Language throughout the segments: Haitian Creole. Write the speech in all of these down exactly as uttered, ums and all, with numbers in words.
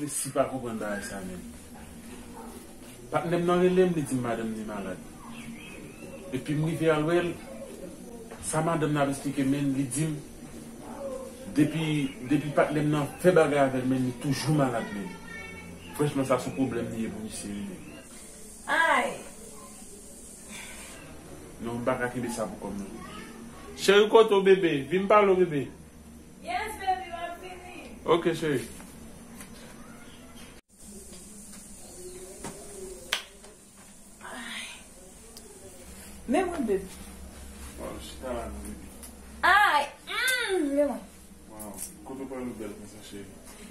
Si pa konprann bagay sa menm. Patnè m nan rele m, li di m madanm li malad. Epi m rive al wè l, sa madanm nan ap esplike m, menm li di m, depi, depi patnè m nan fè bagay avè l, menm li toujou malad menm. Franchman, sa se yon pwoblèm li ye pou misye wi menm. Ay! Non, m pa ka kenbe sa pou kò m non. Cheri, kote w, bebe? Vin pale w, bebe. Yes, baby, m ap vini. Ok, cheri. Ay. Men mwen, baby. Waw, chita la non, bebe. Ay, mm, men mwen. Waw, kote w pral ou bèl konsa, cheri?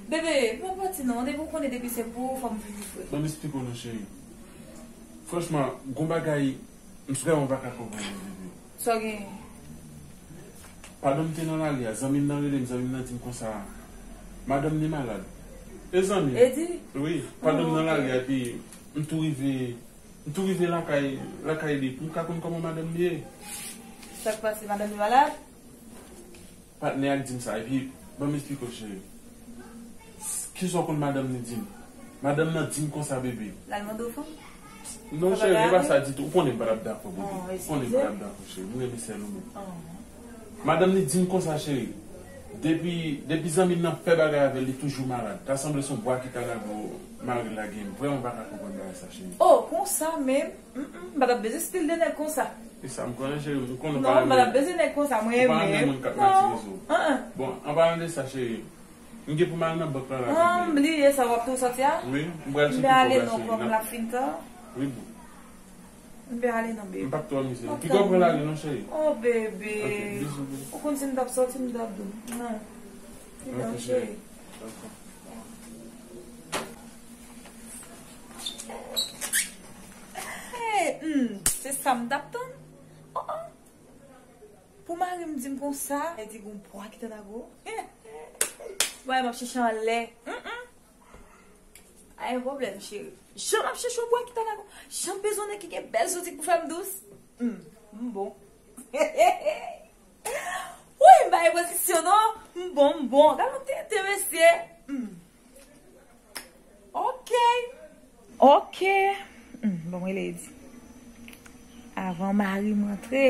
Bebe, m pa pati non, depi w konnen depi se pou ou, fò m vini vre. Ban m esplike w non, cheri. Franchman, gon bagay, m vrèman pa ka konprann non, bebe. Sa w genyen? Pandan m te nan lari a, zanmi m nan rele m, zanmi m nan di m konsa, madanm li malad. E zanmi m? Edi? Wi, pandan m nan lari a, epi m tou rive, m tou rive lakay, lakay li, pou m ka konn kòman madanm li ye. Sa k pase, madanm li malad? Patnè a k di m sa, epi, ban m esplike w, cheri. Kisa w konn madanm li di m? Madanm nan di m konsa, bebe. L al mande w fanm? Non, cheri, e pa sa ditou. Ou konnen m pa t ap dakò, bebe. Ou konnen m pa t ap dakò, cheri. M renmen sèl ou menm. Madanm li di m konsa, cheri. Depi, depi zanmi m nan fè bagay avè l, li toujou malad. Ta sanble se yon bwa ki ta lave mari l la gen. M vrèman pa ka konprann bagay sa, cheri. Oh, konsa menm? Mm, mm, m pa t ap bezwen stil de nèg konsa. E sa m konnen, cheri, m konnen w pa renmen. Non, m pa t ap bezwen nèg konsa, mwen menm. Ou pa renmen moun k ap matize w. Bon, an palan de sa, cheri, m gen pou m al nan bank la, la, bebe. An, m bliye sa w ap tou sòti a? Wi, m pral chèche kòb la, cheri. M ale non, kòm l ap fin tan. Wi, boo. M pe ale non, bebe. M p ap twò mize. Piga w pran lari non, cheri. Oh, bebe. Ok, bizou, bebe. Ou konn si m t ap sòti, m t ap di w. Non. Piga w, cheri. Dakò. Hey, hmm, se sa m t ap tann. Oh, oh. Pou mari m di m konsa, e di gon bwa ki tanago. Bwa m ap chèche anlè. Mm, mm. Pa gen pwoblèm, cheri. Jan m ap chèche yon bwa ki tanago. Jan m bezwen nèg ki gen bèl sotik pou fè m dous. Hmm, m bon. Wi, m pa gen pozisyon non. M bon, m bon. Gade yon tenten, mesye. Hmm. Ok. Ok. Hmm, bon, mwen rele Edi. Avan mari m rantre.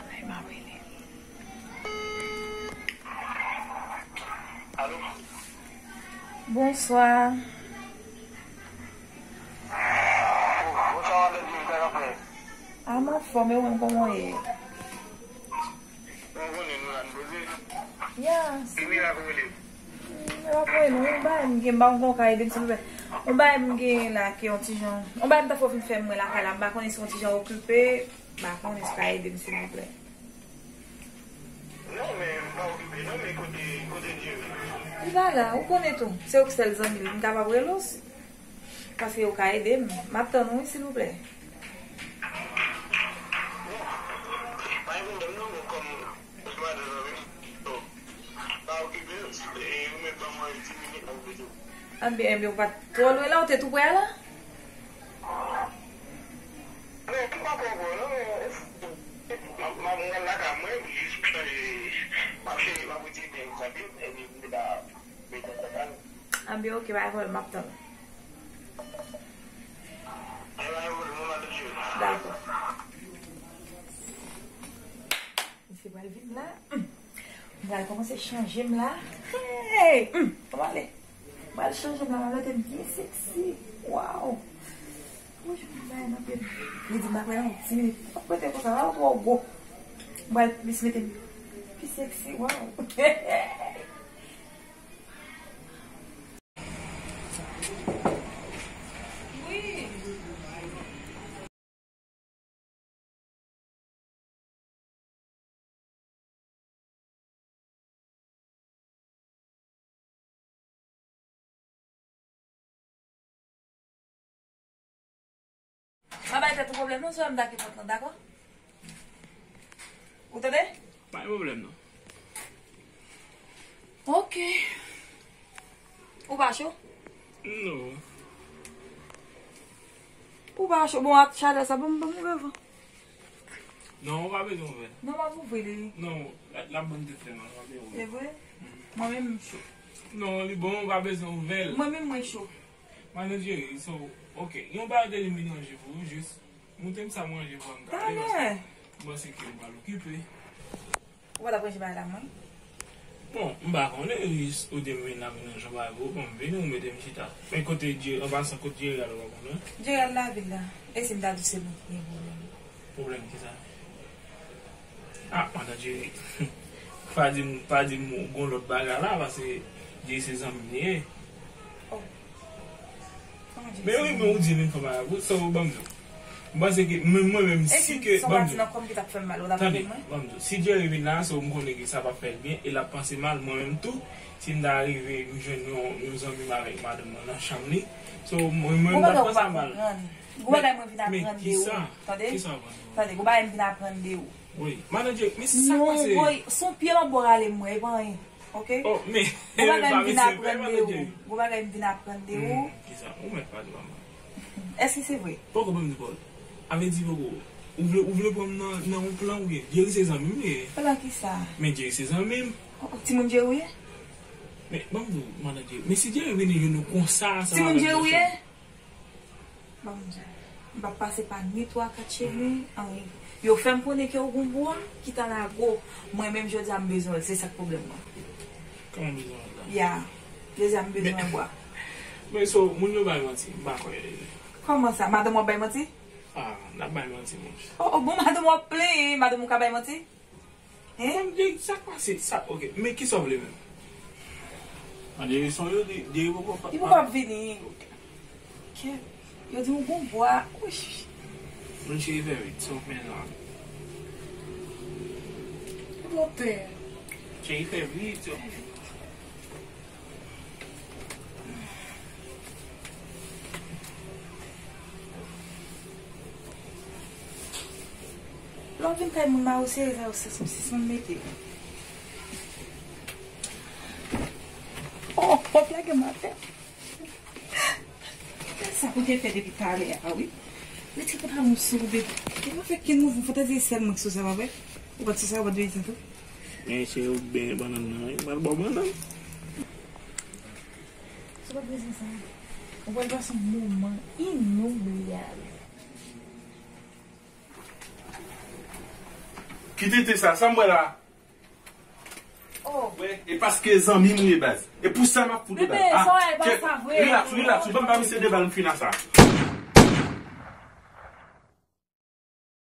Ay, m ap rele. Alo? Bonswa. Bonswa, madanm Jennifer, kòman w ye? A, m anfòm, e ou menm, kòman w ye? Ou konnen nou la, nou poze. Ya, si. Epi la, kòman w ye? Hmm, e pa pou nou, yon bagay m gen, m pa konn ou ka ede m, silvouplè. Yon bagay m gen la, ke yon ti jan, yon bagay m ta fè w vin fè m mwen lakay la, m pa konnen si yon ti jan okipe, m pa konnen si w ka ede m, silvouplè. Non, men m pa okipe non, men kote, kote Dye? Li pa la, ou konnen tou. Se ou ki sèl zanmi l, m kapab rele w, paske ou ka ede m. M ap tann ou, wi, silvouplè. Bon, pa gen pwoblèm non, men kòm ou se madanm zanmi m, so, pa okipe l, e ou mèt ban mwen dis minit, m ap rele w. Anben, anben, ou pa t twò lwen la, ou te tou prè a la? Men, m pa twò bon non, men, m ap, m ap, m pral lakay mwen, jis chanje, m ap chanje, m ap retire byen m santi, epi m te ka mete an kontak. Anben, ok, pa gen pwoblèm, m ap tann ou. Anben, pa gen pwoblèm non, madanm cheri. Dakò. Misye pral vin la. Hmm. M pral kòmanse chanje m la. Hey! Hmm. Kòman ale? M pral chanje m la, m ap mete m byen seksi. Waw! Wouj, m bay nan pye m. Li di m ap wè nan ti minit. Ap mete konsa, la ou twò gwo. M pral plis mete m pi seksi, waw! Wi. Pa bay tèt ou pwoblèm non, sou m take pòt lan, dakò? Ou tande? Pa gen pwoblèm non. Ok. Ou pa cho? Non. Ou pa cho? Bon, ak chalè sa, ban m, ban m ouvè van. Non, ou pa bezwen ouvè. Non, m ap ouvri li. Non, l ap, l ap ban m tèt fè mal, ou pa bezwen ouvè. Se vre? Mwen menm, m cho. Non, li bon, ou pa bezwen ouvè l. Mwen menm, mwen cho. Madan Jerry, so, ok. Yon bagay de li melanje pou ou, jis moute m sa manje pou m ta ale, paske m panse ke ou pral okipe. Ou pa t ap ranje bagay la, mwen? Bon, m pa konnen, jis ou te vin la, vin nan jan bagay pou ou, bon, m vini, ou mete m chita. Men kote Jerry, an pasan, kote Jerry al, ou pa konnen? Jerry al lavil la. E si m ta di w se mwen ki gen pwoblèm? Pwoblèm ki sa? Ah, madan Jerry. Pa di m, pa di m gon lòt bagay la, paske Jerry se zanmi m li ye. Oh. Men wi, men ou di menm fò bagay pou sa ou ban m di w. M panse ke mwen, mwen menm si ke ban m di w. Nan kòm ki t ap fè m mal, ou t ap ban m? Tande, ban m di w. Si Jerry vin la, so m konnen ke sa p ap fè l byen e l ap panse mal, mwen menm tou. Si m ta rive, m jwenn yon, yon zanmi m avèk madanm mwen nan chanm li. So mwen, mwen m t ap panse mal. Gwo bagay mwen vin aprann de ou. Tande? Tande, gwo bagay m vin aprann de ou. Wi, madan Jerry, men se sa k pase. Non, boy, se yon pye m ap bo rale m, mwen, e pa anyen. Ok? Oh, men, gwo bagay m vin aprann de ou. Gwo bagay m vin aprann de ou. Kisa? Ou mèt pa di mama. Èske se vre? Poko ban m di pawòl. Avè di poko. Ou vle, ou vle pran m nan, nan yon plan ou ye? Jerry se zanmi m li ye. Plan kisa? Men Jerry se zanmi m. Oh, oh, timoun Jerry ou ye? Men, ban m di w, madan Jerry. Men si Jerry vini jwenn nou konsa, sa. Timoun Jerry ou ye? Ban m di w, m p ap pase pa ni twa kat cheri, anyen. Yo fè m konnen ke w gon bwa ki ta lago. Mwen menm jodi a m bezwen l, se sa k pwoblèm mwen. Kòman bezwen l la? Ya, jodi a m bezwen bwa. Men so, moun yo bay manti, m pa kwè. Kòman sa? Madanm w ap bay manti? Ah, n ap bay manti, monchè. Oh, oh, bon, madanm w ap plenyen, madanm ou ka bay manti? Hein? Sa k pase? Sa, ok. Men kisa w vle menm? An direksyon yo, di, di, yo poko pa. Li poko ap vini. Ok. Kè, yo di m gon bwa. Monchè, fè vit, se yon men la. Li poko pè. Cheri, fè vit, yo. Lè w vin kay moun mari w serye sa yo sispann mete. Oh, w ap lage m atè. Sa pou te fè depi talè a, wi. Mete pantalon sou ou, bebe. E pa fè ken nouvo fantezi sèlman sou sa, pa vre? Ou pa t sou sa, ou pa t bezwen tou. Men se ou byen bannann nan, wi. M pral ba w bannann. Sa pa bezwen sa. Ou pral pase yon moman inoubliyab. Ki tete sa, sa m wè la? Oh. Wè, e paske zanmi m ou ye baz. E pou sa m ap fout de bal. Bebe, sa w wè, e pa sa vre. Relax, relax, ou ban m ba misye de bal, m fin a sa.